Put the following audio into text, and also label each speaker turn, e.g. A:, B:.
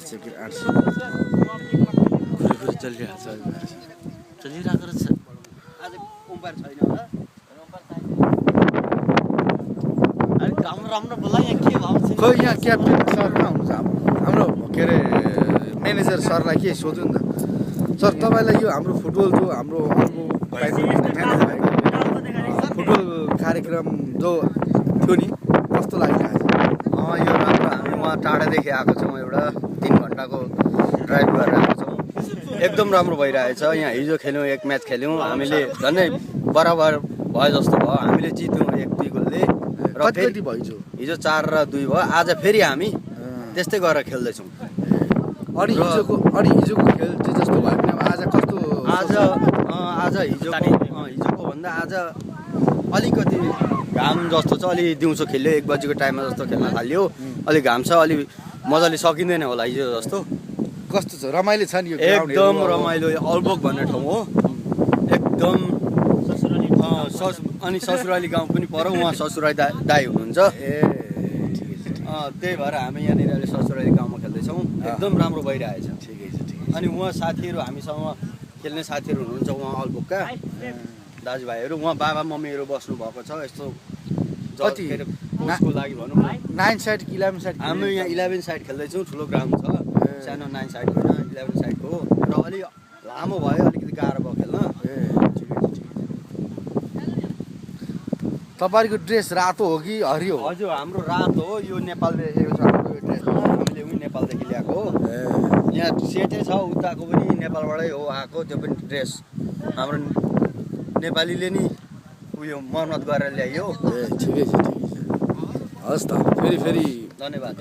A: second 8 खुरी चलिरहेको छ चलिरहेको रहेछ
B: आज उम्पार छैन होला अनि राम्रो बोला यहाँ के भाउ छ
A: खै यहाँ क्याप्टेन सर कहाँ हुनुहुन्छ हाम्रो के अरे म्यानेजर सरलाई के सोध्नु नि त सर तपाईँलाई यो हाम्रो फुटबल जो हाम्रो अर्को फुटबल कार्यक्रम जो थियो नि कस्तो लागिरहेको छ
B: यो राम्रो हामी वहाँ टाढादेखि आएको छौँ एउटा 3 घन्टाको ड्राइभ गरेर आएको छौँ एकदम राम्रो भइरहेछ यहाँ हिजो खेल्यौँ एक म्याच खेल्यौँ हामीले झन्डै बराबर भयो जस्तो भयो हामीले जित्यौँ 1-2 गोलले र
A: कति भयो
B: हिजो 4 र 2 भयो आज फेरि हामी त्यस्तै गरेर खेल्दैछौँ
A: अनि हिजोको खेल चाहिँ जस्तो भयो भने आज कस्तो
B: आज हिजोको भन्दा आज अलिकति घाम जस्तो छ अलि दिउँसो खेल्यो 1 बजीको टाइममा जस्तो खेल्न थाल्यो अलि घाम छ अलि मजाले सकिँदैन होला हिजो जस्तो
A: कस्तो छ रमाइलो छ नि यो
B: एकदम रमाइलो अल्बोक भन्ने ठाउँ हो एकदम अनि ससुराली गाउँ पनि पर उहाँ ससुराली दाइ हुनुहुन्छ त्यही भएर हामी यहाँनिर अहिले ससुराली गाउँमा खेल्दैछौँ एकदम राम्रो भइरहेछ
A: ठिकै छ
B: अनि उहाँ साथीहरू हामीसँग खेल्ने साथीहरू हुनुहुन्छ उहाँ अल्बोकका दाजुभाइहरू उहाँ बाबा मम्मीहरू बस्नु भएको छ यस्तो
A: कति
B: कोचको लागि भनौँ न
A: 9 साइड 11 साइड
B: हामी यहाँ 11 साइड खेल्दैछौँ ठुलो ग्राउन्ड छ सानो 9 साइडको होइन 11 साइडको हो र अलि लामो भयो अलिकति गाह्रो भयो खेल्न
A: तपाईँको ड्रेस रातो हो कि हरियो हो
B: हजुर हाम्रो रातो हो यो नेपालदेखिको छ हाम्रो यो ड्रेस हामीले उही नेपालदेखि ल्याएको हो यहाँ सेटै छ उताको पनि नेपालबाटै हो आएको त्यो पनि ड्रेस हाम्रो नेपालीले नि उयो मर्मत गरेर ल्यायो
A: ठिकै छ हस् त फेरि
B: धन्यवाद